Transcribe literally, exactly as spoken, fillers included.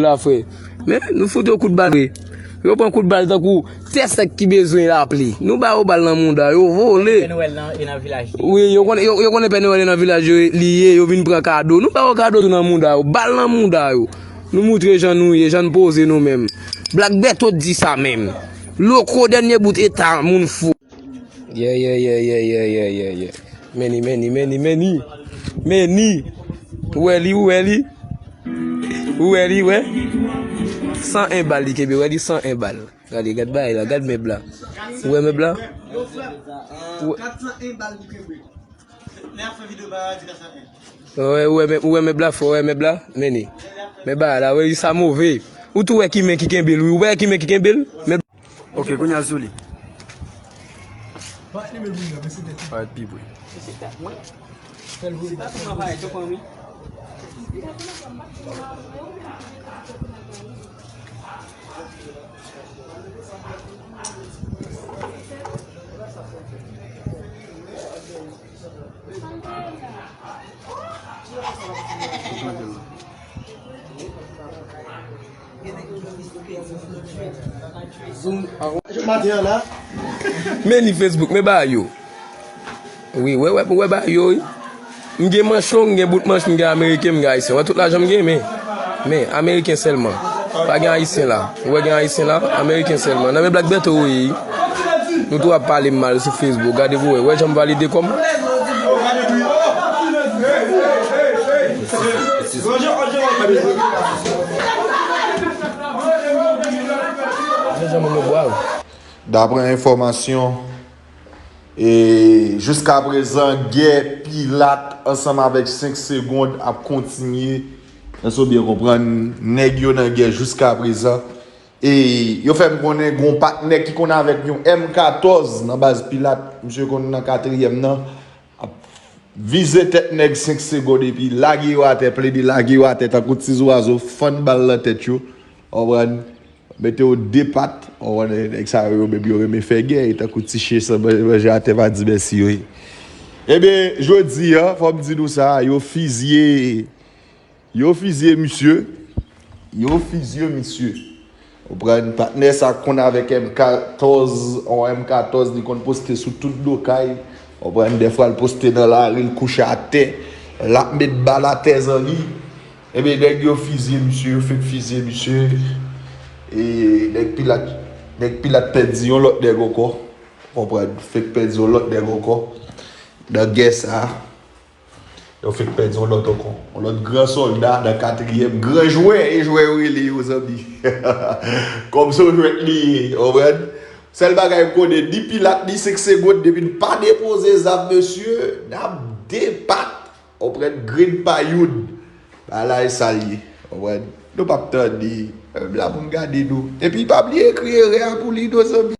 la, frè. Men, nou fout yo kout bal, vre. Yo pran kout bal tankou tè sèk ki bezwen lapli. Nou ba yo bal nan mouda, yo vole. Pè Nwèl nan, e nan vilaj li. Wi, yo konnen, yo, yo konnen Pè Nwèl e nan vilaj yo li ye, yo vin pran kado. Nou ba yo kado tou nan mouda yo, bal nan mouda yo. Nou moutre jan nou ye, jan n poze nou menm. Black Bertho di sa menm. Loko dènye bout eta moun fou. Yeah, yeah, yeah, yeah, yeah, yeah, yeah, yeah. Meni, meni, meni, meni. Meni. Ou wè li, ou wè li. Ou wè li, wè. San en bal li kenbe, wè li san en bal. Gade, gad bagay la, gad mèb la. Ou wè mèb la? Ou wè, ou wè mèb, ou wè mèb la fò, ou wè mèb la? Meni. Men bagay la, wè li sa move. Ou tou wè ki men ki kenbe l, wi. Ou wè ki men ki kenbe l? Mèb Ok, kounye a sou li. Parèt pi pre. Men ni Facebook, men ba yo. Wi, wè, wè, wè ba yo, wi. M gen manch long, m gen bout manch, m gen ameriken, m gen ayisyen. Wè tout lajan m gen, men, men, ameriken sèlman. Pa gen ayisyen la. Ou wè gen ayisyen la, ameriken sèlman. Nan men Black Bertho, wi. Nou tou ap pale m mal sou Facebook. Gade pou wè. Wè jan m valide kò m. Jan moun yo bwa. Daprè enfòmasyon, e, jiskaprezan, gè Pilat ansanm avèk senk Segond ap kontinye. Èske w byen konprann? Nèg yo nan gè jiskaprezan. E yo fè m konnen gon patnè ki konn avèk yon M katòz nan baz Pilat, misye konn nan katriyèm nan, ap vize tèt nèg senk Segond epi lage yo atè, plede lage yo atè tankou ti zwazo, fann bal nan tèt yo, w konprann? Mete yo de pat, w konprann? Nèg sa yo, yo menm yo renmen fè gè, e tankou ti chen san man-, manje atè pa di mèsi yo ye. Ebyen, jodi a, fò m di nou sa, yo fizye Yo fizye misye. Yo fizye misye. Ou konprann, patnè sa konn avèk M katòz, yon M katòz li konn poste sou tout do kay. Ou konprann, dèfwa l poste nan lari, l kouche atè, l ap met bal atè zanmi. Ebyen, nèg yo fizye misye, yo fenk fizye misye. E nèg Pilat, nèg Pilat pèdi yon lòt nèg ankò. Ou konprann, fenk pèdi yon lòt nèg ankò. Nan gè sa. Yo fenk pèdi yon lòt ankò. Yon lòt gran sòlda nan katriyèm. Gran jwè, e jwè yo rele yo, zanmi. Kòm se yon jwèt li ye, w konprann? Sèl bagay m konnen, ni Pilat, ni senk Segond, depi n pa depoze zam, mesye, n ap de pat, w konprann, grenn pa youn. Bagay la e sa l ye, w konprann? Nou p ap tande, menm la pou n gade nou. Epi pa bliye ekri erè a pou li non, zanmi.